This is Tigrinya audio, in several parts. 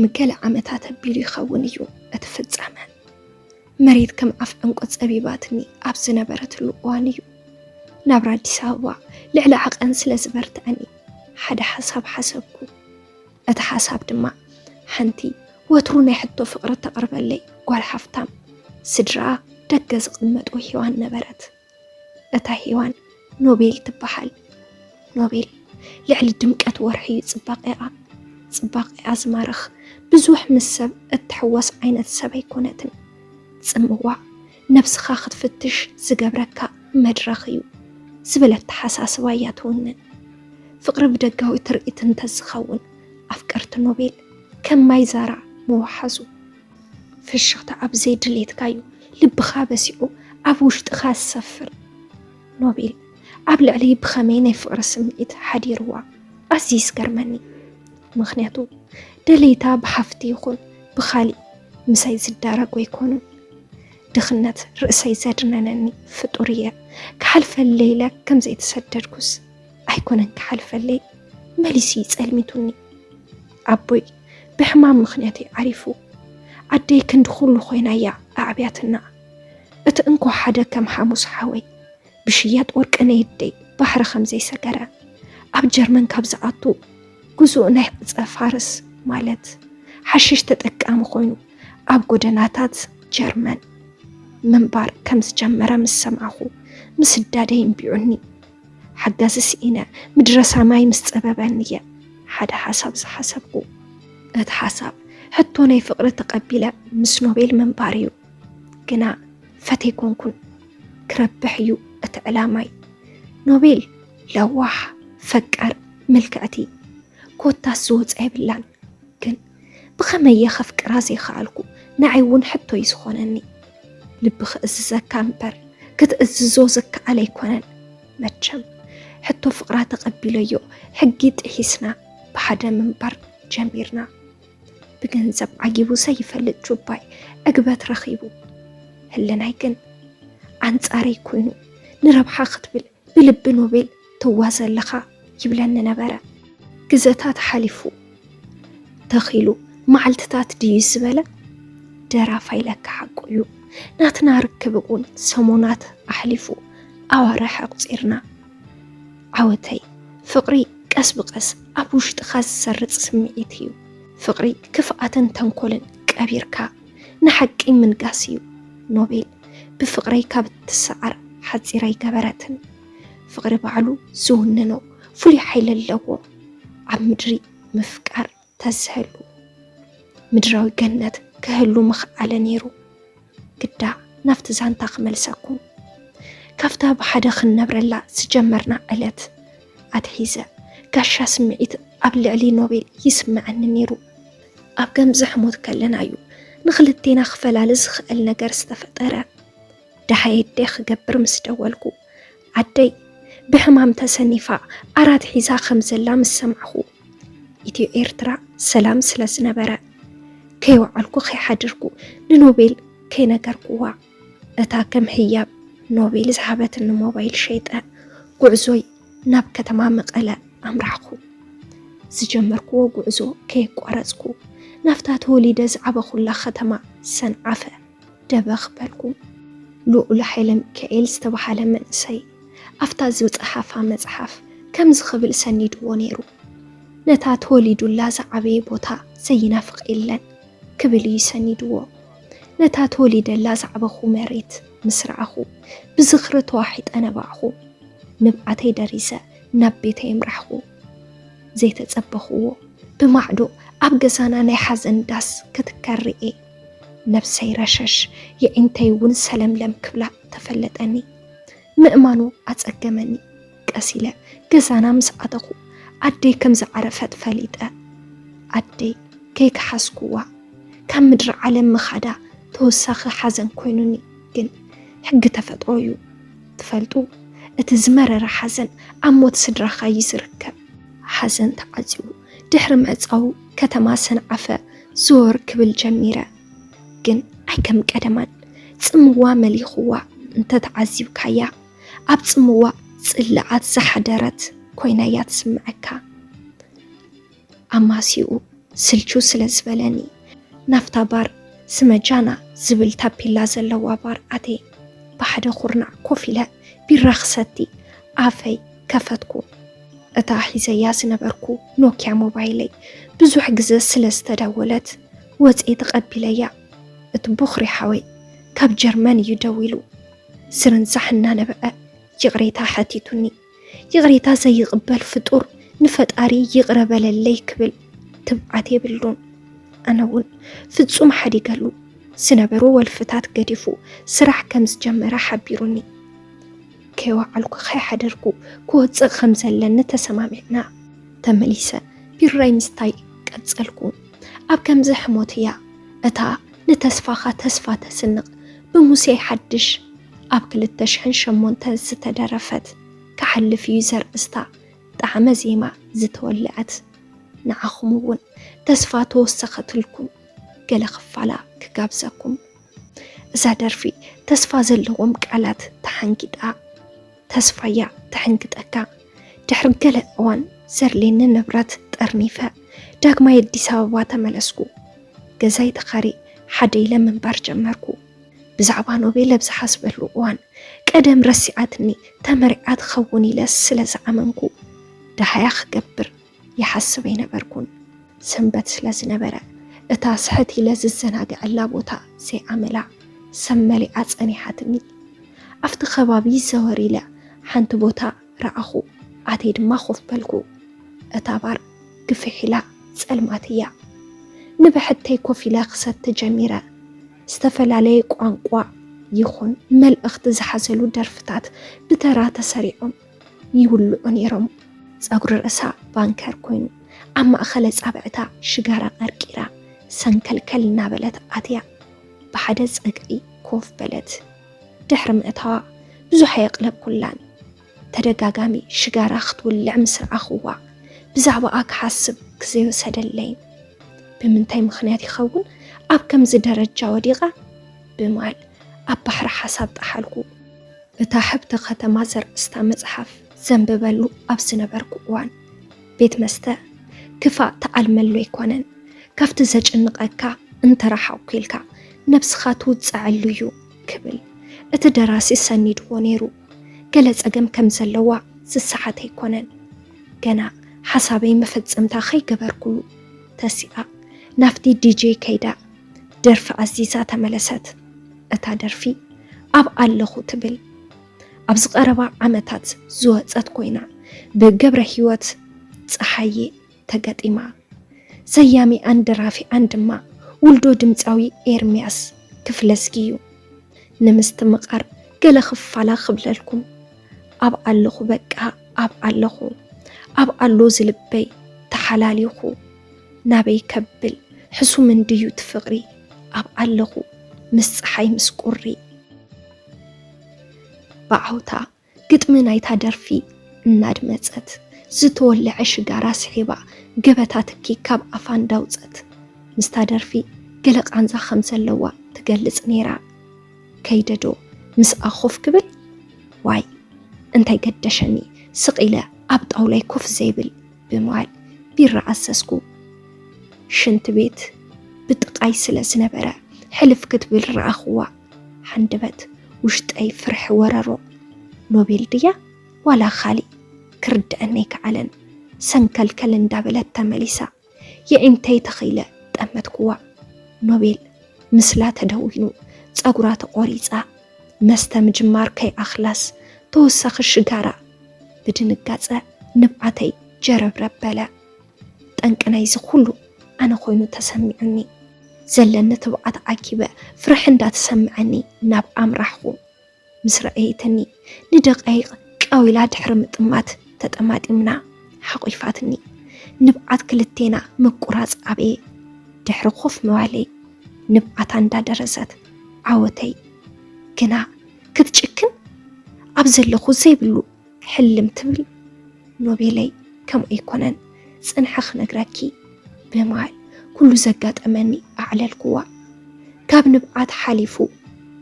ምገለ ዓመታት ኣቢሉ ይኸውን እዩ እቲ ፍጻመ። መሬት ከም ኣፍ ዕንቆ ጸቢባትኒ ኣብ ዝነበረትሉ እዋን እዩ። ናብራ ኣዲስ ኣበባ ልዕሊ ዓቐን ስለ ዝበርትዐኒ ሓደ ሓሳብ ሓሰብኩ። እቲ ሓሳብ ድማ ሓንቲ ወትሩ ናይ ሕቶ ፍቕሪ ተቕርበለይ ጓል ሃፍታም ስድራኣ ደገ ዝቕመጡ ሄዋን ነበረት። እታ ሄዋን ኖቤል ትበሃል። ኖቤል ልዕሊ ድምቀት ወርሒ እዩ ጽባቐኣ። ጽባቐኣ ዝማርኽ፣ ብዙሕ ምስ ሰብ እትሕወስ ዓይነት ሰብ ኣይኮነትን። ጽምዋ ነብስኻ ክትፍትሽ ዝገብረካ መድረኽ እዩ ዝብል ኣተሓሳስባ እያ ትውንን። ፍቕሪ ብደጋዊ ትርኢት እንተዝኸውን ኣፍቀርቲ ኖቤል ከም ማይ ዛራ ምወሓዙ። ፍሽኽታ ኣብ ዘይድሌትካዩ ልብኻ በሲዑ ኣብ ውሽጥኻ ዝሰፍር። ኖቤል ኣብ ልዕሊ ብኸመይ ናይ ፍቕሪ ስምዒት ሓዲርዋ ኣዝዩ ይስገርመኒ። ምኽንያቱ ደለይታ ብሓፍቲ ይኹን ብኻሊእ ምሳይ ዝዳረግ ኣይኮኑን። ድኽነት ርእሰይ ዘድነነኒ ፍጡር እየ። ክሓልፈለይ ኢለ ከም ዘይተሰደድኩስ ኣይኮነን ክሓልፈለይ፣ መሊሱ እዩ ጸልሚቱኒ። ኣቦይ ብሕማም ምኽንያት እዩ ዓሪፉ። ኣደይ ክንዲ ኩሉ ኮይና እያ ኣዕብያትና። እቲ እንኮ ሓደ ከም ሓሙስ ሓወይ ብሽያጥ ወርቂ ነየደይ ባሕሪ ከም ዘይሰገረ፣ ኣብ ጀርመን ካብ ዝኣቱ ግዙእ ናይ ዕጸ ፋርስ ማለት ሓሽሽ ተጠቃሚ ኮይኑ ኣብ ጎደናታት ጀርመን ምንባር ከም ዝጀመረ ምስ ሰማዕኹ ምስዳደይ እንቢዑኒ። ሓጋዚ ስኢነ ምድረ ሰማይ ምስ ጸበበኒ እየ ሓደ ሓሳብ ዝሓሰብኩ። እቲ ሓሳብ ሕቶ ናይ ፍቕሪ ተቐቢለ ምስ ኖቤል ምንባር እዩ። ግና ፈተይኮንኩን። ክረብሕ እዩ እቲ ዕላማይ። ኖቤል ለዋሕ፣ ፈቃር፣ ምልክዕቲ፣ ኮታስ ዝወጻ የብላን። ግን ብኸመይ እየ ከፍቅራ ዘይከኣልኩ? ንዓይ እውን ሕቶ እዩ ዝኾነኒ። ልቢ ክእዝዘካ እምበር ክትእዝዞ ዝከኣል ኣይኮነን። መቸም ሕቶ ፍቕራ ተቐቢለዮ፣ ሕጊ ጥሒስና ብሓደ ምንባር ጀሚርና። ብገንዘብ ዓጊቡ ዘይፈልጥ ጁባይ ዕግበት ረኺቡ። ህልናይ ግን ኣንጻረይ ኮይኑ፣ ንረብሓ ክትብል ብልቢ ኖቤል ትዋዘ ኣለኻ ይብለኒ ነበረ። ግዘታት ሓሊፉ። ተኺሉ መዓልትታት ድዩ ዝበለ? ደራፋይ ለካ ሓቁ እዩ። ናትና ርክብ እውን ሰሙናት ኣሕሊፉ ኣዋርሕ ኣቑጺርና። ዓወተይ፣ ፍቕሪ ቀስ ብቐስ ኣብ ውሽጥኻ ዝሰርጽ ስምዒት እዩ። ፍቕሪ ክፍኣትን ተንኮልን ቀቢርካ ንሓቂ ምንጋስ እዩ። ኖቤል ብፍቕረይ ካብ እትሰዓር ሓጺር ኣይገበረትን። ፍቕሪ ባዕሉ ዝውንኖ ፍሉይ ሓይሊ ኣለዎ። ኣብ ምድሪ ምፍቃር ተዝህሉ፣ ምድራዊ ገነት ክህሉ ምኽኣለ ነይሩ። ግዳ ናብቲ ዛንታ ክመልሰኩም። ካብታ ብሓደ ክንነብረላ ዝጀመርና ዕለት ኣትሒዘ፣ ጋሻ ስምዒት ኣብ ልዕሊ ኖቤል ይስምዐኒ ነይሩ። ኣብ ከምዚ ሕሞት ከለና እዩ ንኽልቴና ክፈላሊ ዝኽእል ነገር ዝተፈጠረ። ደሃይ ኣደይ ክገብር ምስ ደወልኩ፣ ኣደይ ብሕማም ተሰኒፋ ዓራት ሒዛ ከም ዘላ ምስ ሰማዕኹ፣ ኢትዮ ኤርትራ ሰላም ስለ ዝነበረ፣ ከይወዓልኩ ከይሓደርኩ ንኖቤል ከይነገርኩዋ፣ እታ ከም ህያብ ኖቤል ዝሃበትኒ ሞባይል ሸይጠ፣ ጉዕዞይ ናብ ከተማ መቐለ ኣምራሕኩ። ዝጀመርኩዎ ጉዕዞ ከየቋረጽኩ፣ ናብታ ተወሊደ ዝዓበኹላ ከተማ ሰንዓፈ ደበኽ በልኩ። ልኡል ሃይለሚካኤል ዝተባህለ መንእሰይ፣ ኣብታ ዝጸሓፋ መጽሓፍ ከምዚ ክብል ሰኒድዎ ነይሩ፣ "ነታ ተወሊዱላ ዝዓበየ ቦታ ዘይናፍቕ የለን" ክብል እዩ ሰኒድዎ። ነታ ተወሊደላ ዝዓበኹ መሬት ምስ ረኣኹ፣ ብዝኽሪ ተዋሒጠ ነባዕኹ። ንብዓተይ ደሪሰ ናብ ቤተይ ኣምራሕኹ። ዘይተጸበኽዎ፣ ብማዕዶ ኣብ ገዛና ናይ ሓዘን ዳስ ክትከር ርኤ። ነብሰይ ረሸሽ፣ የዒንተይ እውን ሰለምለም ክብላ ተፈለጠኒ። ምእማኑ ኣጸገመኒ። ቀስ ኢለ ገዛና ምስ ኣተኹ፣ ኣደይ ከም ዝዓረፈት ፈሊጠ። ኣደይ ከይከሓስኩዋ፣ ካብ ምድሪ ዓለም ምኻዳ ተወሳኺ ሓዘን ኮይኑኒ። ግን ሕጊ ተፈጥሮ እዩ። ትፈልጡ፣ እቲ ዝመረረ ሓዘን ኣብ ሞት ስድራኻ እዩ ዝርከብ። ሓዘን ተዓጺዉ ድሕሪ ምዕጻዉ፣ ከተማ ሰንዓፈ ዞር ክብል ጀሚረ። ግን ኣይከም ቀደማን። ጽምዋ መሊኹዋ እንተተዓዚብካያ፣ ኣብ ጽምዋ ጽልኣት ዝሓደረት ኮይና እያ ትስምዐካ። ኣማሲኡ ስልችው ስለ ዝበለኒ፣ ናብታ ባር ስመጃና ዝብል ታፔላ ዘለዋ ባር ኣትየ። ብሓደ ኩርናዕ ኮፍ ኢለ ቢራ ክሰቲ ኣፈይ ከፈትኩ። እታ ሒዘያ ዝነበርኩ ኖኪያ ሞባይለይ ብዙሕ ግዘ ስለ ዝተደወለት ወፅየ ተቐቢለያ። እቲ ቦኽሪ ሓወይ ካብ ጀርመን እዩ ደዊሉ። ስርንዛሕ እናነብዐ ይቕሬታ ሓቲቱኒ። ይቕሬታ ዘይቕበል ፍጡር ንፈጣሪ ይቕረ በለለይ ክብል ትብዓት የብሉን። ኣነ እውን ፍጹም ሓዲገሉ። ዝነበሩ ወልፍታት ገዲፉ ስራሕ ከም ዝጀመረ ሓቢሩኒ። ከይወዓልኩ ከይሓደርኩ ክወጽእ ከም ዘለኒ ተሰማሚዕና። ተመሊሰ ቢራይ ምስታይ ቀጸልኩ። ኣብ ከምዚ ሕሞት እያ እታ ንተስፋኻ ተስፋ ተስንቕ ብሙሴ ሓድሽ ኣብ ክልተ ሽሕን ሸሞንተ ዝተደረፈት ክሓልፍ እዩ ዘርእስታ ጣዕመ ዜማ ዝተወልዐት። ንዓኹም እውን ተስፋ ተወሰኸትልኩም ገለ ክፋላ ክጋብዘኩም። እዛ ደርፊ ተስፋ ዘለዎም ቃላት ተሓንጊጣ። ተስፋያ ተሕንግጠካ። ድሕሪ ገለ እዋን ዘድልየኒ ንብረት ጠርኒፈ ዳግማይ ኣዲስ ኣበባ ተመለስኩ። ገዛይ ተኻሪ ሓደ ኢለ ምንባር ጀመርኩ። ብዛዕባ ኖቤል ኣብ ዝሓስበሉ እዋን ቀደም ረሲዓትኒ ተመሪዓ ትኸውን ኢለ ስለ ዝኣመንኩ ደሃያ ክገብር ይሓስብ ኣይነበርኩን። ሰንበት ስለ ዝነበረ እታ ስሕት ኢለ ዝዘናግዐላ ቦታ ዘይኣመላ ሰብ መሊኣ ጸኒሓትኒ። ኣብቲ ከባቢ ዘወር ኢለ ሓንቲ ቦታ ረኣኹ። ኣትየ ድማ ኮፍ በልኩ። እታ ባር ግፍሕ ኢላ ጸልማት እያ። ንብሕተይ ኮፍ ኢለ ክሰቲ ጀሚረ። ዝተፈላለየ ቋንቋ ይኹን መልእኽቲ ዝሓዘሉ ደርፍታት ብተራ ተሰሪዖም ይውልዑ ነይሮም። ጸጉሪ ርእሳ ባንከር ኮይኑ ኣብ ማእኸል ኣጻብዕታ ሽጋራ ቀርቂራ ሰንከልከል እናበለት ኣትያ ብሓደ ጸግዒ ኮፍ በለት። ድሕሪ ምእታዋ ብዙሕ ኣየቕለብኩላን። ተደጋጋሚ ሽጋራ ክትውልዕ ምስ ረኣኽዋ ብዛዕባኣ ክሓስብ ግዜ ወሰደለይን። ብምንታይ ምኽንያት ይኸውን ኣብ ከምዚ ደረጃ ወዲቓ? ብምባል ኣብ ባሕሪ ሓሳብ ጠሓልኩ። እታ ሕብቲ ከተማ ዘርእስታ መጽሓፍ ዘንብበሉ ኣብ ዝነበርኩ እዋን ቤት መስተ ክፋእ ተኣልመሉ ኣይኮነን። ካብቲ ዘጭንቐካ እንተረሓቕኩ ኢልካ ነብስኻ ትውጽዐሉ እዩ ክብል እቲ ደራሲ ሰኒድዎ ነይሩ። ገለ ጸገም ከም ዘለዋ ዝሰሓት ኣይኮነን። ገና ሓሳበይ መፈጸምታ ከይገበርኩሉ ተሲኣ ናብቲ ዲጄ ከይዳ ደርፊ ኣዚዛ ተመለሰት። እታ ደርፊ ኣብ ኣለኹ ትብል ኣብ ዝቐረባ ዓመታት ዝወጸት ኮይና ብገብረ ህይወት ጸሓየ ተገጢማ። ዘያሚኣን ደራፊኣን ድማ ውልዶ ድምፃዊ ኤርምያስ ክፍለዝጊ እዩ። ንምስትምቓር ገለ ክፋላ ክብለልኩም። ኣብ ኣለኹ በቃ ኣብ ኣለኹ ኣብ ኣሎ ዝልበይ ተሓላሊኹ ናበይ ከብል ሕሱም እንድዩ እቲ ፍቕሪ ኣብ ኣለኹ ምስ ፀሓይ ምስ ቁሪ። ብዓውታ ግጥሚ ናይታ ደርፊ እናድመጸት ዝተወለዐ ሽጋራ ስሒባ ገበታ ትኪ ካብ ኣፋ እንዳውጸት ምስታ ደርፊ ገለ ቃንዛ ከም ዘለዋ ትገልጽ ነይራ። ከይደዶ ምስኣ ኮፍ ክብል ዋይ እንታይ ገደሸኒ ስቕ ኢለ ኣብ ጣውላይ ኮፍ ዘይብል ብምባል ቢራ ኣዘዝኩ። ሽንቲ ቤት ብጥቓይ ስለ ዝነበረ ሕልፍ ክትብል ረኣኽዋ። ሃንደበት ውሽጠይ ፍርሒ ወረሮ። ኖቤል ድያ ዋላ ካሊእ ክርድኣኒ ኣይከኣለን። ሰንከልከል እንዳበለት ተመሊሳ የዒንተይ ተኺለ ጠመትክዋ። ኖቤል ምስላ ተደዊኑ ጸጉራ ተቖሪጻ መስተ ምጅማር ከይኣኽላስ ተወሳኺ ሽጋራ ብድንጋጸ ንብዓተይ ጀረብረብ በለ። ጠንቂ ናይዚ ኩሉ ኣነ ኮይኑ ተሰሚዑኒ። ዘለኒ ትብዓት ዓኪበ ፍርሒ እንዳተሰምዐኒ ናብ ኣምራሕኹ። ምስ ረኣየትኒ ንደቃይቕ ቀው ኢላ ድሕሪ ምጥማት ተጠማጢምና ሓቑፋትኒ። ንብዓት ክልቴና ምቁራጽ ኣበየ። ድሕሪ ኮፍ ምባለይ ንብዓታ እንዳደረሰት ዓወተይ ግና ክትጭክን ኣብ ዘለኹ ዘይብሉ ሕልም ትብል። ኖቤለይ ከምኡ ኣይኮነን ጽንሐ ክነግረኪ ብምባል ኩሉ ዘጋጠመኒ ኣዕለልክዋ። ካብ ንብዓት ሓሊፉ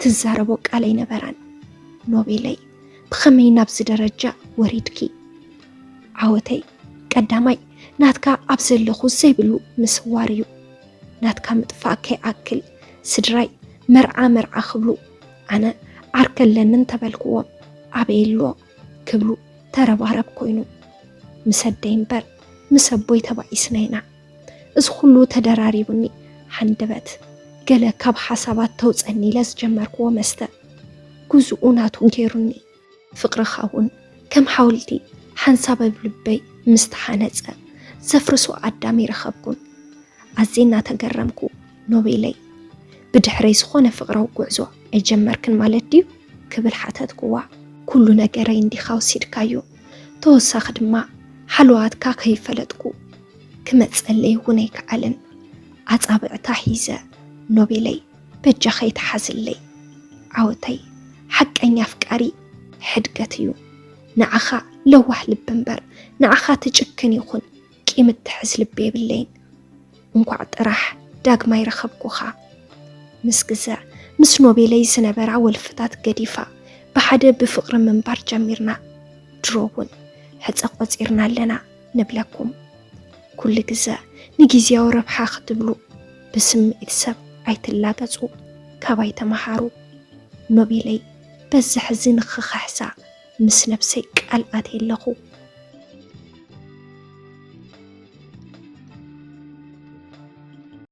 ትዛረቦ ቃል ኣይነበራን። ኖቤለይ ብኸመይ ናብዚ ደረጃ ወሪድኪ? ዓወተይ ቀዳማይ ናትካ ኣብ ዘለኹ ዘይብሉ ምስዋር እዩ። ናትካ ምጥፋእ ከይኣክል ስድራይ መርዓ መርዓ ክብሉ፣ ኣነ ዓርከ ኣለኒ እንተበልክዎም ኣበይ ኣሎ ክብሉ ተረባረብ ኮይኑ። ምስ ኣደይ እምበር ምስ ኣቦይ ተባኢስና ኢና። እዚ ኩሉ ተደራሪቡኒ፣ ሃንደበት ገለ ካብ ሓሳባት ተውፀኒ ኢለ ዝጀመርክዎ መስተ ግዝኡ ናቱ ገይሩኒ። ፍቕርኻ እውን ከም ሓወልቲ ሓንሳብ ኣብ ልበይ ምስ ተሓነጸ፣ ዘፍርሶ ኣዳም ይረኸብኩን። ኣዝየ እናተገረምኩ፣ ኖቤለይ፣ ብድሕረይ ዝኾነ ፍቕራዊ ጉዕዞ ኣይጀመርክን ማለት ድዩ? ክብል ሓተትኩዋ። ኩሉ ነገረይ እንዲኻ ወሲድካዮ፣ ተወሳኺ ድማ ሓለዋትካ ከይፈለጥኩ ክመጸለይ እውን ኣይከኣልን። ኣጻብዕታ ሒዘ፣ ኖቤለይ፣ በጃኻ ይትሓዝለይ። ዓወተይ፣ ሓቀኛ ኣፍቃሪ ሕድገት እዩ። ንዓኻ ለዋህ ልቢ እምበር ንዓኻ ትጭክን ይኹን ቂም እትሕዝ ልቢ የብለይን። እንኳዕ ጥራሕ ዳግማይ ረኸብኩኻ። ምስ ግዘ ምስ ኖቤለይ ዝነበራ ወልፍታት ገዲፋ ብሓደ ብፍቕሪ ምንባር ጀሚርና። ድሮ እውን ሕፀ ቆፂርና ኣለና ንብለኩም። ኩሉ ግዘ ንጊዜያዊ ረብሓ ክትብሉ ብስምዒት ሰብ ኣይትላገፁ፣ ካባይ ተመሃሩ። ኖቤለይ በዚ ሕዚ ንኽኽሕሳ ምስ ነብሰይ ቃል ኣትየ ኣለኹ።